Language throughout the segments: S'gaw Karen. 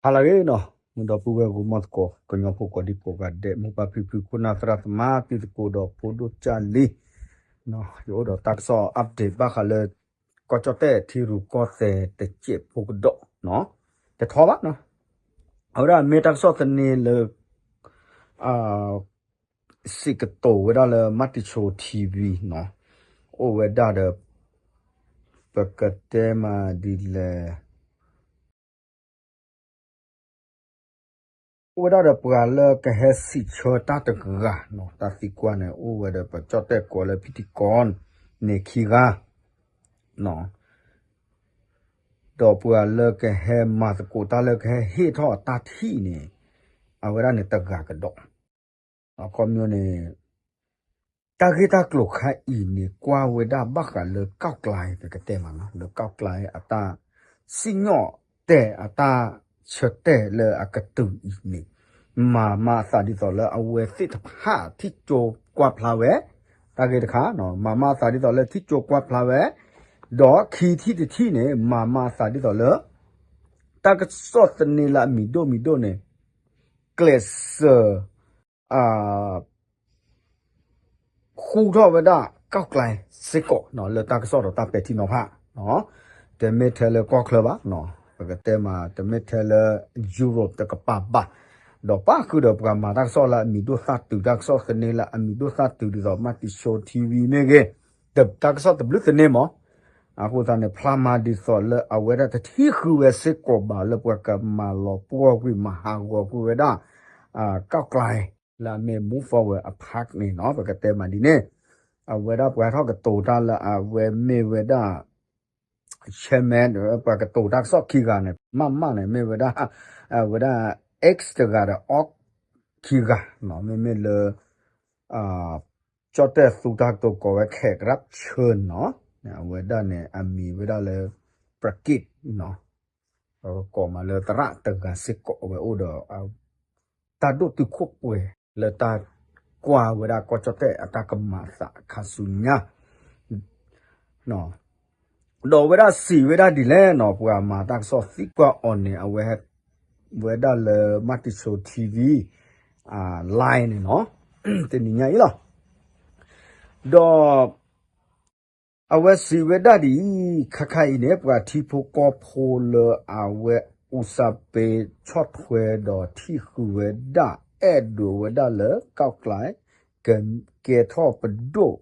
ဟါလၢအဂ့ၤနီၤ, မုၢ်ဒီပုၢ်ဝဲၢ်ဂီၢ်မီၢ်သကိး ကညီဖိကိးဒံကိးဂၤဒဲး မိၢ်ပၢ်ဖံဖု ခိၣ်နၢ်သရၣ်သမါ တံၤသကိးဒီးဖိဒိၣ်ကၢ်လံၤ, ယအိၣ်ဒီးတၢ်ကစီၣ် update ဘၣ်ဃးလၢ ကီၢ်ကၠီၣ်တဲၣ်ထံရူၢ်ကီၢ်သဲးတစဲးဖိကဒီး, တထီဘၣ်နီၤ, အဝဲဒၣ်မ့ၢ်တၢ်ကစီၣ်သန့လၢ စံးကတိၤဝဲဒၣ်လၢ မၤတံၤဆိ TV နီၤ, အိၣ်ဝဲဒၣ်ဒီး ပကတဲမးဒ်လဲၣ် အိၣ်ဝဲဒၣ်ဒီးပှၤလၢကဟဲစံးဆၢတၢ်တဂၤနီၤ, တၢ်သံကွၢ်န့ၣ် အိၣ်ဝဲဒီးပကၠီၣ်တဲၣ်ကိးလၢ ဖံတံကီန့ၣ်ခံဂၤ, ဒီးပှၤလၢကဟဲမၤသကိးတၢ်လၢကဟဲဟ့ၣ်ထီၣ်အတၢ်ထံၣ်န့ၣ် အဝဲဒၣ်န့ၣ်တဂၤကဒီး, အခီပညီန့ၣ် တၢ်ဂ့ၢ်တၢ်ကျိၤခါအံၤန့ၣ် ကွၢ်ဝဲဒၣ်ဘၣ်ဃးလၢ ကၠီၣ်ကျဲ ပကတဲမးနီၤ, လၢ ကၠီၣ်ကျဲ အတၢ်စံၣ်ညီၣ်တဲာ် အတၢ်ဆၢတဲာ်လၢအကတုၤအံၤန့ၣ် မၤမၤအသးဒ်သိးလၢအဝဲသ့ၣ်တဖၣ်ထံၣ်ကၠိကွၢ်ဖျါဝဲ, တၢ်ဂ့ၢ်တခါ, မၤမၤအသးဒ်သိးလၢထံၣ်ကၠိကွၢ်ဖျါဝဲ, ဒီးခံထံၣ်တထံၣ်န့ၣ် မၤမၤအသးဒ်သိးလၢ တၢ်ကစီၣ်သန့လၢအမံၤဒိၣ်မံၤဒိၣ်န့ၣ် ကျဲးစၢး ဃူထီၣ်ဝဲဒၣ် ကၠီၣ်ကျဲ စ့ၢ်ကီး လၢတၢ်ကစီၣ်ဒီးတၢ်ပဲာ်ထံနီၤဖး, တမ့ၢ်ထဲလၢကီၢ်ချၢဘၣ်, ပကတဲမး တမ့ၢ်ထဲလၢ Europe တကပၤဘၣ်, ဒီးပၣ်ဃုာ်ဒီးပှၤမၤတၢ်ကစီၣ်လၢအမံၤဒိၣ်သၣ်တုၤ တၢ်ကစီၣ်သန့လၢအမံၤဒိၣ်သၣ်တုၤဒ်သိး မၤတံၤဆိ TV မ့ၢ်ဂ့ၤ, တၢ်ကစီၣ်တဘျုးသန့မး အဃိသတးန့ၣ် ဖျါမၤဒ်သိးလၢအဝဲဒၣ်တထံၣ်ဃုာ်ဝဲစ့ၢ်ကီးဘၣ်လၢပှၤကမၤလီၤပှီၢ်ကွံာ်မၤဟးဂီၤကွံာ်ဝဲဒၣ် ကၠီၣ်ကျဲ လၢအမ့ၢ် Move Forward အ park န့ၣ်နီၤ, ပကတဲမးဒ်န့ၣ်, အဝဲဒၣ်ပှၤထီၣ်ကတိၤတၢ်လၢအဝဲမ့ၢ်ဝဲဒၣ် chairman ပှၤကတိၤတၢ်ကစီၣ်ခံဂၤန့ၣ် မ့မ့ၢ်န့ၣ် မ့ၢ်ဝဲဒၣ် အဝဲဒၣ် X တဂၤဒီး Ox ခံဂၤနီၤ, မ့မ့ၢ်လၢ ကၠီၣ်တဲၣ်သူတၢ်ကတိၤကိးဝဲ แขกรับเชิญ နီၤ, အဝဲဒၣ်န့ၣ် အမံၤဝဲဒၣ်လၢ ပြက့းနီၤ, ကိးမးလၢသရၣ်တဂၤစ့ၢ်ကီး အဝဲအိၣ်ဒီး တၢ်ဒိၣ်တုာ်ခိၣ်ပှဲၤ လၢတၢ်ကွၢ်ဝဲဒၣ်ကီၢ်ကၠီၣ်တဲၣ်အတၢ်ကမၤအသးအခါဆူညါ ဒီးအဝဲဒၣ်စံးဝဲဒၣ်ဒ်လဲၣ်နီၤ, ပှၤမၤတၢ်ကစီၣ်သံကွၢ်အီၤန့ၣ် အဝဲ ဝဲဒၣ်လၢ မၤတံၤဆိ TV line န့ၣ်နီၤ, တနံၤညါအံၤလီၤ. ဒီး အဝဲစံးဝဲဒၣ်ဒ်အံၤ, ခါခါအံၤန့ၣ် ပှၤထံဖိကီၢ်ဖိလၢအဝဲ အူစၢ်ပ့ၤဆီၣ်ထွဲဒီးထံၣ်ဃုာ်ဝဲဒၣ် အဲၣ်ဒိးဝဲဒၣ်လၢ ကၠီၣ်ကျဲ ကကဲထီၣ်ပဒိၣ်,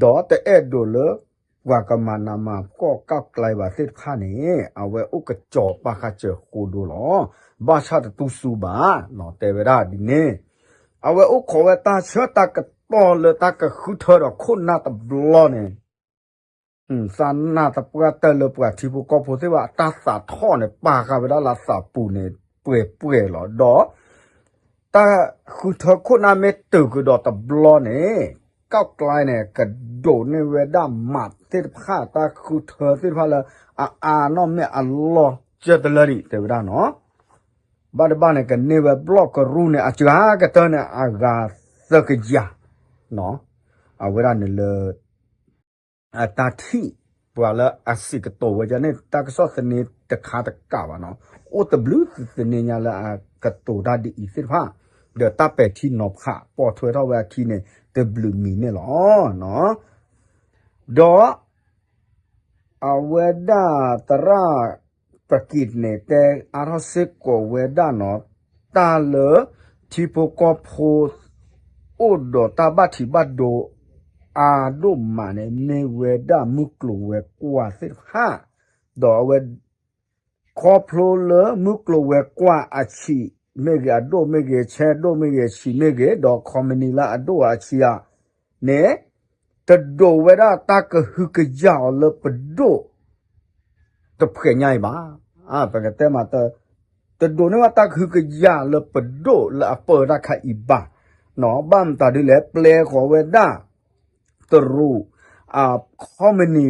ဒီးတအဲၣ်ဒိးလၢ ပှၤကမၤနးမၤဖှီၣ်ကၠီၣ်ကျဲဘၣ်သ့ၣ်တဖၣ်န့ၣ် အဝဲအိၣ်ကစီၤပာ်ဃာ်စၢၤဃိဒိလီၤ. ဘၣ်ဆၣ်တတူၢ်စူၤဘၣ်, တဲဝဲဒၣ်ဒ်န့ၣ်, အဝဲအိၣ်ခိးဝဲတၢ်ဆၢတၢ်ကတီၢ်လၢတၢ်ကဃုထၢဒီးခိၣ်နၢ်တဘျီန့ၣ် သးနၢ်တပှၢ်တၢၢ်လၢပှၤထံဖိကီၢ်ဖိသ့ၣ်တဖၣ် အတၢ်သးထီၣ်န့ၣ် ပာ်ဃာ်ဝဲဒၣ်လၢအသးပူၤန့ၣ် ပှဲၤပှဲၤလီၤ. ဒီး တၢ်ဃုထၢခိၣ်နၢ်မ့ၢ်တုၤကဒီးတဘျီန့ၣ် ကၠီၣ်ကျဲန့ၣ် ကဒိးန့ၢ်ဝဲဒၣ်မးသ့ၣ်တဖၣ် တၢ်ဃုထၢသ့ၣ်တဖၣ်လၢ အအါနီၣ်မ့ၢ်အလီၢ်ကၢတလၢဒံး တဲဝဲဒၣ်နီၤ. ဘၣ်တဘၣ်န့ၣ် ကန့ၢ်ဝဲဘျီၣ်ကရူၢ်န့ၣ် အစှၤကတၢၢ်န့ၣ် အဂၤသၢကယၤ, အဝဲဒၣ်န့ၣ်လၢ အတၢ်ထံၣ် ပှၤလၢအစံးကတိၤဝဲဒၣ်န့ၣ် တၢ်ကစီၣ်သန့တခါတကးဘၣ်နီၤ, အိၣ်တဘျုးသန့ညါလၢအကတိၤတၢ်ဒ်အံၤသ့ၣ်တဖၣ်, ဒီးတၢ်ပဲာ်ထံနီၤဖး ပိာ်ထွဲထီၣ်ဝဲအခံန့ၣ် တဘျုးမံၤန့ၣ်လီၤ. ဒီး အဝဲဒၣ်သရၣ် ပြက့းန့ၣ် တဲအါထီၣ်စ့ၢ်ကီးဝဲဒၣ်နီၤ, တၢ်လၢ ထံဖိကီၢ်ဖိ အိၣ်ဒီးတၢ်ဘၣ်ထံးဘၣ်ဒိ အါဒိၣ်မးန့ၣ် မ့ၢ်ဝဲဒၣ်မုၢ်ကျိၤဝဲၤကွာ်သ့ၣ်တဖၣ်, ဒီးအဝဲ ခီဖျိလၢမုၢ်ကျိၤဝဲၤကွာ်အဆံးမ့ၢ်ဂ့ၤ, အဒိၣ်မ့ၢ်ဂ့ၤ, ဆဲးဒိၣ်မ့ၢ်ဂ့ၤ, အဆံးမ့ၢ်ဂ့ၤ, ဒီး company လၢအဒိၣ်အဆံးဧါန့ၣ် တဒိးဝဲဒၣ်တၢ်ကဟုကယာ်အီၤလၢပဒိၣ် တဖှဲးညါအံၤဘၣ်. ပကတဲမး တဒိးန့ၢ်ဝဲတၢ်ကဟုကယာ်လၢပဒိၣ်လၢအပၢတၢ်ခါအံၤဘၣ်. ဘၣ်မတၤဒ်လဲၣ် ပျဲဃီၤဝဲဒၣ် တရူး အ company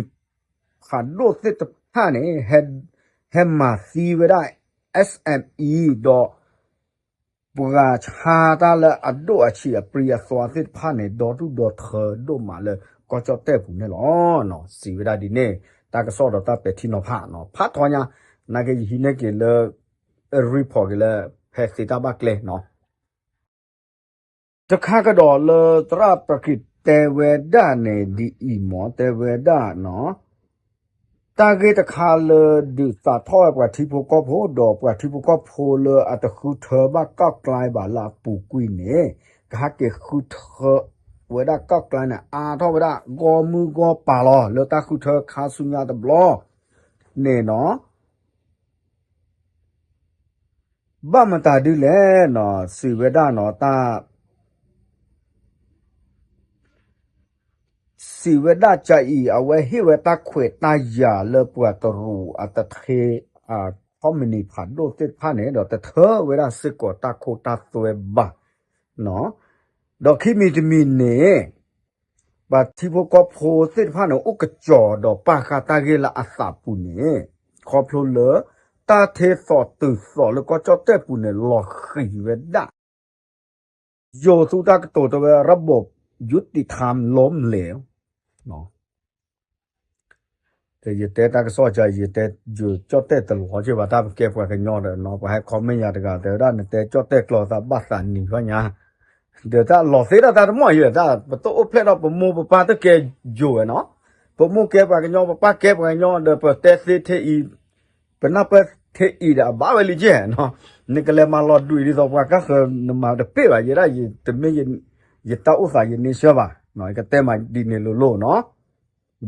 ဖးဒိၣ်သ့ၣ်တဖၣ်န့ၣ် ဟဲမၤသံဝဲဒၣ် SME ဒီး ပှၤဆါတၢ်လၢအဒိၣ်အဆံးအပြံအသွါသ့ၣ်တဖၣ်န့ၣ် ဒီဒူၣ်ဒီထၢဒိၣ်မးလၢကီၢ်ကၠီၣ်တဲၣ်ပူၤန့ၣ်လီၤ. စံးဝဲဒၣ်ဒ်န့ၣ် တၢ်ကစီၣ်ဒီးတၢ်ပဲာ်ထံနီၤဖး ဖးထီညါ နာ်က့ယဟံးန့ၢ်က့ၤလၢ report က့ၤလၢ ဖဲသ့တၢ်ဘၣ်ကျဲနီၤ. တခါကဒီးလၢသရၣ်ပက့ၤတဲဝဲဒၣ်န့ၣ် ဒ်အံၤမ့ၢ် တဲဝဲဒၣ်နီၤ, တၢ်ဂ့ၢ်တခါလၢဒုးသးထီၣ်ဝဲပှၤထံဖိကီၢ်ဖိ ဒီးပှၤထံဖိကီၢ်ဖိလၢအတဃုထၢဘၣ်ကီၢ်ကျဲဘၣ်လၢအပူၤကွံာ်န့ၣ် ကဟဲက့ၤဃုထၢဝဲဒၣ်ကီၢ်ကျဲန့ၣ် အါထီၣ်ဝဲဒၣ်ဂီၢ်မုၢ်ဂီၢ်ပၤလီၤ လၢတၢ်ဃုထၢခါဆူညါတဘျီန့ၣ်နီၤ. ဘၣ်မတၤဒ်လဲၣ်နီၤ စံးဝဲဒၣ်နီၤ တၢ် စံးဝဲဒၣ်ကအံၤ အဝဲဟ့ၣ်ဝဲတၢ်ခွဲးတၢ်ယာ်လၢပှၤတရူးအတထ့ company ဖးဒိၣ်သ့ၣ်တဖၣ်န့ၣ် ဒီးတထၢဝဲဒၣ်စ့ၢ်ကီးတၢ်ခိတၢ်သွဲဘၣ်နီၤ. ဒီးခံမံၤတမံၤန့ၣ် ပှၤထံဖိကီၢ်ဖိသ့ၣ်တဖၣ်န့ၣ် အိၣ်ကစီၤဒီးပာ်ဃာ်တၢ်ဂ့ၢ်လၢအသးပူၤန့ၣ် ခီဖျိလၢ တၢ်ထ့သိးတုၤသိးလၢကီၢ်ကၠီၣ်တဲၣ်ပူၤန့ၣ် လီၤဃံၤဝဲဒၣ် ယိၤသူတၢ်ကတိၤတဲဝဲ ระบบยุติธรรมล้มเหลว ယတဲတၢ်ကစီၣ်ကါ ယတဲယိၤကၠီၣ်တဲၣ်တလီၤက့ဘၣ် တၢ်ပကဲပှၤကညီဒီးနီၤ ပှၤဟဲ comment ယၤတဂၤ တဲဝဲဒၣ် နတဲကၠီၣ်တဲၣ်ကျိာ်သးဘၣ်သးနံၤဖီညါ ဒီးတၢ်လီၤသ့ဒၣ်တၢ်တမီၢ်ယဲ တၢ်ပတအိၣ်ဖျဲၣ်ထီၣ် ပမိၢ်ပပၢ်တကဲယိၤဝဲနီၤ ပမိၢ်ကဲပှၤကညီ ပပၢ်ကဲပှၤကညီ ဒီးပတဲသ့ထဲအံၤ ပနၢ်ပၢၢ်ထဲအံၤဒီးအဘၣ်ဝဲလံကဲနီၤ နကလဲၤမၤလီၤဒွံးဒ်သိးပှၤကါဃၢၤ နမၤတပ့ၢ်ဘၣ် ယဲဒၣ်ယတမ့ၢ်ယတၢ်အိၣ်သးယန့ဆၢၣ်ဘၣ် ယကတဲမးဒ်န့ၣ်လိၤလိၤနီၤ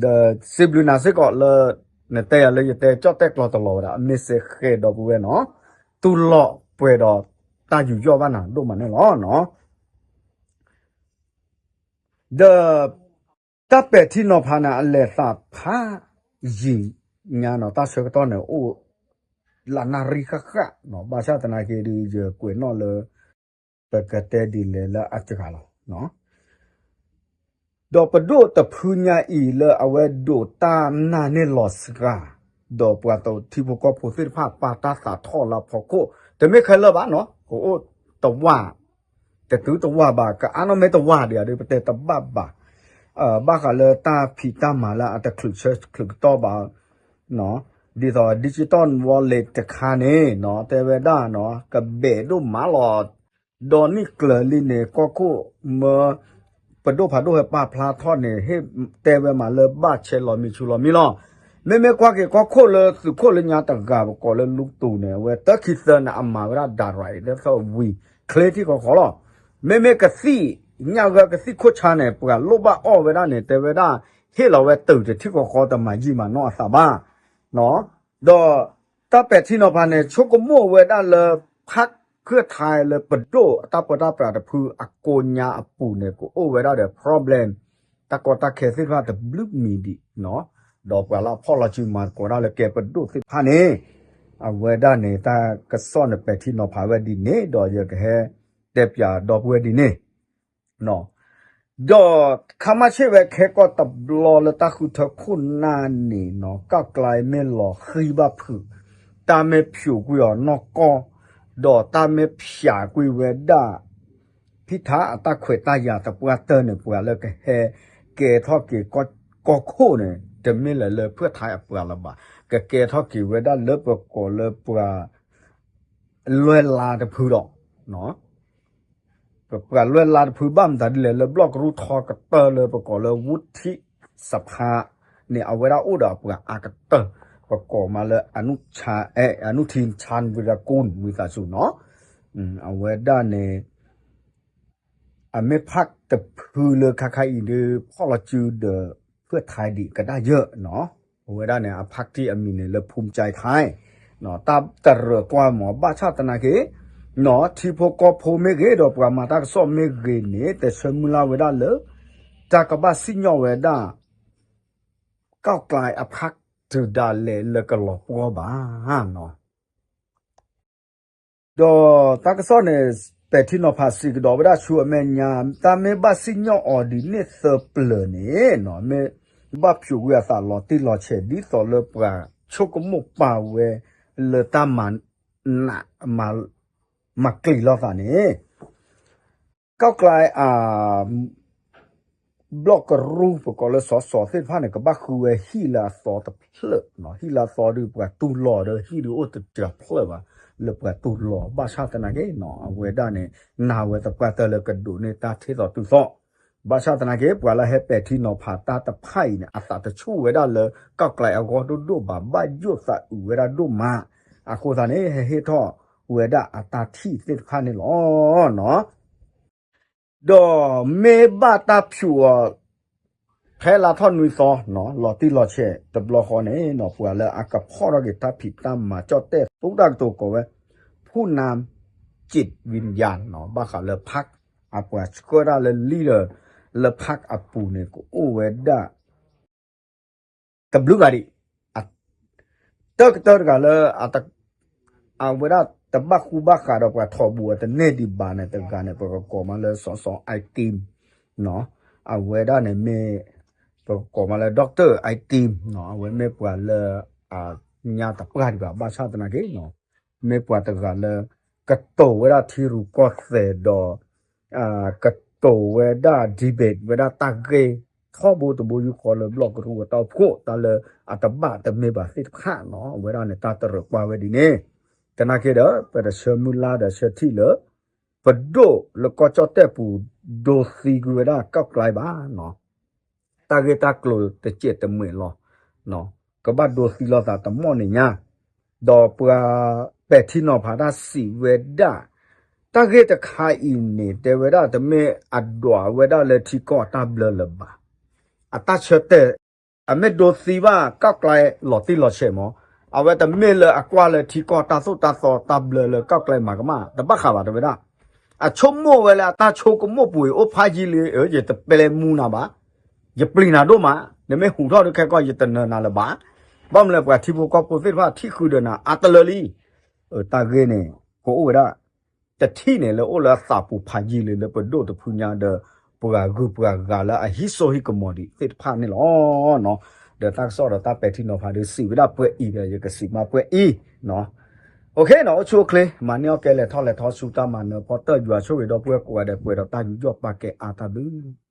ဒီးစံးဘျုးနၤစ့ၢ်ကီးလၢ နတဲယၤလၢယတဲကၠီၣ်တဲၣ်ကျိာ်တလီၤဝဲဒၣ် အမ့ၢ်စ့ၢ်ဃဲးဒီပုၢ်ဝဲၢ်နီၤ တူၢ်လိာ်ပှဲၤဒီးတၢ်ယူးယီၣ်ဘၣ်နၤဒိၣ်မးန့ၣ်လီၤနီၤ ဒီး တၢ်ပဲာ်ထံနီၤဖးန့ၣ် အလဲၤသးဖးယံာ်ညါနီၤ တၢ်ဆၢကတီၢ်န့ၣ် အိၣ်လၢနၣ်ရံၣ်ဃၣ်ဃၣ်နီၤ ဘၣ်ဆၣ်သနာ်က့ဒီး ယကွဲးနီၣ်လၢ ပကတဲဒ်လဲၣ်လၢအစှၤလီၤ ဒီးပဒိၣ်တဖုညါအံၤလၢအဝဲဒိးတၢ်နာ်န့ၢ်လီၤစှၤ ဒီးပှၤထံဖိကီၢ်ဖိသ့ၣ်တဖၣ်ပာ်တၢ်သးထီၣ်လၢအဖီခိၣ် တမ့ၢ်ခဲလၢာ်ဘၣ်နီၤ ကအိၣ်တဝၢ် တတုၤတဝၢ်ဘၣ် ကအါနီၢ်မ့ၢ်တဝၢ်ဒံး ဒီးပတဲတဘၣ်ဘၣ် ဘၣ်ဃးလၢတၢ်ဖံးတၢ်မၤလၢအတချုးဆၢချုးကတီၢ်ဘၣ် ဒ်သိး digital wallet တခါန့ၣ်နီၤ တဲဝဲဒၣ်နီၤ ကဘဲးဒိၣ်မးလီၤ ဒီနံၣ်ကျၢၤလံန့ၣ် ကီၢ်ခိၣ်မၢ ပဒိၣ်ဖးဒိၣ်ဟဲပာ်ဖျါထီၣ်န့ၣ် ဟ့ၣ်တဲဝဲမးလၢဘၣ်ဆဲးလီၤမံဆူလီၤမံလီၤ. မ့မ့ၢ်ကွၢ်က့ၤကီၢ်ခိၣ်လၢသုးခိၣ်လၢညါတဂၤ ပကိးလၢလူတူၢ်န့ၣ် အဝဲတၢ်ခံသၢန့ၣ် အမၤဝဲဒၣ် direct လၢသီဝံၤ ချ့ထံၣ်ခီဃီလီၤ. မ့မ့ၢ်ကသံၣ်ညၣ်ဂၢၢ်ကသံၣ်ခိၣ်ဆါန့ၣ် ပှၤလိၣ်ဘၣ်အီၣ်ဝဲဒၣ်န့ၣ် တဲဝဲဒၣ် ဟ့ၣ်လီၤဝဲတုၤတထံၣ်ဃီဃီ တမၤယံာ်မၤနီၢ်အသးဘၣ် ဒီးတၢ်ပဲာ်ထံနီၤဖးန့ၣ် ဆိကမိၣ်ဝဲဒၣ်လၢ ဖၣ်ခၢၣ်ထါလၢပဒိၣ်တၢ်ပၢတၢ်ပြးတဖုအကိးညါအပူၤန့ၣ် ကအိၣ်ဝဲဒၣ်ဒီး problem တၢ်ကီတၢ်ခဲသ့ၣ်တဖၣ်တဘျုးမံၤဒံးနီၤ ဒီးပှၤလၢအဖီၣ်လီၤစုမၤသကိးဒၣ်လၢကဲပဒိၣ်သ့ၣ်တဖၣ်န့ၣ် အဝဲဒၣ်န့ၣ် တၢ်ကစီၣ်န့ၣ်ပဲာ်ထံနီၤဖးဝဲဒ်န့ၣ် ဒီးယကဟဲတဲပၠးဒီပုၢ်ဝဲၢ်ဒ်န့ၣ် ဒီးခါမ့ၢ်ဆ့ၣ်ဝဲခဲကီၢ်တဘျီလၢတၢ်ဃုထၢခိၣ်နၢ်န့ၣ်နီၤ ကီၢ်ကျါမ့ၢ်လီၤဃံဘၣ်ဖုး တၢ်မ့ၢ်ဖျိးကွံာ်အီၤနီၢ်ကီၢ် ဒီးတၢ်မ့ၢ်ဖျးကွံာ်ဝဲဒၣ် ဖံထါအတၢ်ခွဲးတၢ်ယာ်သပှၢ်တၢၢ်န့ၣ် ပှၤလၢကဟဲကဲထီၣ်က့ၤကီၢ်ခိၣ်န့ၣ် တမ့ၢ်လၢၤလၢဖၢၣ်ထါအပှၤလၢၤဘၣ် ကကဲထီၣ်က့ၤဝဲဒၣ်လၢပကိးလၢပှၤ လွဲၢ်လါတဖုဒီး ပှၤလွဲၢ်လါတဖုဘၣ်မတၤဒ်လဲၣ် လၢဘျီၣ်ကရူၢ်ထီကတၢၢ်လၢပကိးလၢ ဝူထံၣ်စဖါန့ၣ် အဝဲဒၣ်အိၣ်ဒီးအပှၤအါကတၢၢ် ပကိးမးလၢ အနုထံ ဆၣ်ဝံရကူၣ် ဝံသးစူၤနီၤ အဝဲဒၣ်န့ၣ် အမ့ၢ်ဖၣ်တဖုလၢခါခါအံၤဒီး ဖီၣ်လီၤစုဒီး ဖၢၣ်ထါဒံးကဒါယၢၢ်နီၤ အဝဲဒၣ်န့ၣ် အဖၣ်တံၢ်အမံၤန့ၣ်လၢ ဖူၣ်ကၠဲးထါ တၢ်တရၢၣ်ကွၢ်မး ဘၣ်ဆၣ်သနာ်က့ ထံဖိကီၢ်ဖိမ့ၢ်ဂ့ၤ ဒီးပှၤမၤတၢ်ကစီၣ်မ့ၢ်ဂ့ၤန့ၣ် တဆၢမုၢ်လၢ်ဝဲဒၣ်လၢ တၢ်ကဘၣ်စံၣ်ညီၣ်ဝဲဒၣ် ကီၢ်ကျါအဖၣ်တုၤဒၣ်လဲာ်လၢကလီၤပှီၢ်ဘၣ်နီၤ ဒီးတၢ်ကစီၣ်န့ၣ် ပဲာ်ထံနီၤဖးစံးကဒီးဝဲဒၣ်ဆူအမဲာ်ညါ တၢ်မ့ၢ်ဘၣ်စံၣ်ညီၣ်အီၤဒ်န့ၣ်သၢပျၢၤန့ၣ် မ့ၢ်ဘၣ်ဖျိးကွံာ်အသးလီၤတံၢ်လီၤဆဲး ဒ်သိးလၢပှၤဆိကမိၣ်ပာ်ဝဲလၢတၢ်မၤနး မၤကျံၤလိာ်သးန့ၣ် ကီၢ်ကျါအ ဘျီၣ်ကရူၢ် ပကိးလၢစီၤစီၤသ့ၣ်တဖၣ်န့ၣ် ကဘၣ်ဃုဝဲဟံၣ်လၢအသီတဖျၢၣ်, ဟံၣ်လၢအသီဒီး ပှၤတူၢ်လိာ်ဒီးဟံၣ်ဒုးအိၣ်တတြၢၤဖျၢၣ်ဘၣ်, လၢပှၤတူၢ်လိာ် ဘၣ်ဆၣ်သနာ်က့နီၤ အဝဲဒၣ်န့ၣ် နာ်ဝဲသပှၢ်တၢၢ်လၢကဒိးန့ၢ်တၢ်ထံၣ်သိးတုၤသိး ဘၣ်ဆၣ်သနာ်က့ ပှၤလၢဟဲပဲာ်ထံနီၤဖးတၢ်တဖၣ်အံၤန့ၣ် အသးတဆူၣ်ဝဲဒၣ်လၢ ကၣ်ကျဲအဂီၢ်ဒိၣ်ဒိၣ်ဘၣ် ဘၣ်ယိၣ်သးအုးဝဲဒၣ်ဒိၣ်မး အဃိသတးန့ၣ် ဟဲဟ့ၣ်ထီၣ်ဝဲဒၣ်အတၢ်ထံၣ်သ့ၣ်တဖၣ်န့ၣ်လီၤ. ဒီးမ့ၢ်ဘၣ်တၢ်ဖၠူးအီၤ ဖဲလါထီၣ်နွံသီနီၤ လီၤတံၢ်လီၤဆဲးတဘျီဃီန့ၣ်နီၤ ပှၤလၢအကဖီၣ်ထီၣ်က့ၤတၢ်ဖံးတၢ်မၤကၠီၣ်တဲၣ်သူတၢ်ကတိၤကိးဝဲ ဖူၣ်နၢ ကၠံးဝံယၢၣ်နီၤ ဘၣ်ဃးလၢ park အပှၤဆှၢတၢ်လၢလံၣ်ဒီး လၢ park အပူၤန့ၣ် ကအိၣ်ဝဲဒၣ် တဘျုးဂၤဒံး, တၢ်ကတၢၢ်တဂၤလၢ အဝဲဒၣ်တဘၣ်ဃူဘၣ်ဃးဒီးပှၤထီၣ်ဘူးအတနဲၣ်ဒံးဘၣ်န့ၣ် တဂၤန့ၣ် ပကကိးမးလၢစီၤစီၤ I Team နီၤ, အဝဲဒၣ်န့ၣ်မ့ၢ် ပကကိးမးလၢ Doctor I Team နီၤ, အဝဲမ့ၢ်ပှၤလၢ အညါတပှၢ်ဒံးဘၣ် ဘၣ်ဆၣ်သနာ်က့နီၤ, မ့ၢ်ပှၤတဂၤလၢ ကတိၤဝဲဒၣ်ထံရူၢ်ကီၢ်သဲးဒီး ကတိၤဝဲဒၣ် debate ဝဲဒၣ်တၢ်ဂ့ၢ် ထီဘိတဘိယူၢ်ဃီလၢဘျီၣ်ကရူၢ်အတၢ်အိၣ်ဖှိၣ် တၢ်လၢအတဘၣ်တမ့ၢ်ဘၣ်သ့ၣ်တဖၣ်နီၤ, အဝဲဒၣ်န့ၣ် တၢ်တရၢၣ်ကွၢ်ဝဲဒ်န့ၣ်, သနာ်က့ဒီး ပတဆၢမုၢ်လၢ်ဒီးဆၢထံၣ်လၢ ပဒိၣ်လၢကီၢ်ကၠီၣ်တဲၣ်ပူၤ ဒိးသံကွံာ်ဝဲဒၣ်ကီၢ်ကျဲဘၣ်နီၤ တၢ်ဂ့ၢ်တၢ်ကျိၤတစဲးတမှဲာ်လီၤ, ကဘၣ်ဒိးသံလိာ်သးတမီၣ်န့ၣ်ညါ, ဒီးပှၤပဲာ်ထံနီၤဖးတၢ်စံးဝဲဒၣ်, တၢ်ဂ့ၢ်တခါအံၤန့ၣ် တဲဝဲဒၣ်တမ့ၢ်အဒွးဝဲဒၣ်လၢထံကီၢ်အတၢ်ဘျၢလၢၤဘၣ်, အတၢ်ဆၢတဲာ်, အမ့ၢ်ဒိးသံဘၣ်ကီၢ်ကျဲလီၤတံၢ်လီၤဆဲးမး, အဝဲတမ့ၢ်လၢအကွၢ်လၢထံကီၢ်တၢ်သိၣ်တၢ်သီတၢ်ဘျၢလၢကီၢ်ကျဲမၤကမၣ် တဘၣ်ဃးဘၣ်တဲဝဲဒၣ် အဆိကမိၣ်ဝဲလၢအတၢ်ဆိကမိၣ်ပူၤအံၤ အိၣ်ဖးယံာ်လံ, ယတပျဲမူနၤဘၣ်, ယပျံၤနၤဒိၣ်မး, နမ့ၢ်ဟူးထီၣ်ဒုးခဲကီၢ် ယတနၢၤနၤလၢၤဘၣ်, ဘၣ်မနုၤလဲၣ် ပှၤထံဖိကီၢ်ဖိသ့ၣ်တဖၣ်ထံၣ်ဃုာ်ဒီးနၤအါတလၢလံ, တၢ်ဂ့ၢ်န့ၣ် ကအိၣ်ဝဲဒၣ် တထံၣ်န့ၣ်လၢအိၣ်လၢအသးပူၤဖးယံာ်လံလၢပဒိၣ်တဖုညါဒီး ပှၤဂုၤပှၤဂၤလၢအဟံးစိဟံးကမီၤဒံးသ့ၣ်တဖၣ်န့ၣ်လီၤ. ဒီးတၢ်ကစီၣ်ဒီးတၢ်ပဲာ်ထံနီၤဖးဒီးစံးဝဲဒၣ်ပှဲၤအံၤဒီး ယကစံးမးပှဲၤအံၤ, အိၣ်ခ့နီၤ အိၣ်ဆူၣ်အိၣ်ချ့ မၤန့ၢ်အီၣ်ကဲလဲၤထီၣ်လဲၤထီဆူတၢ်မၤနၢၤဖီတၢၢ် ယွၤဆိၣ်ဂ့ၤဒီပုၢ်ဝဲၢ်ကိးဂၤဒဲး ပှဲၤဒီးတၢ်ယူးယီၣ်ပာ်ကဲအါတၢ်ဘျုး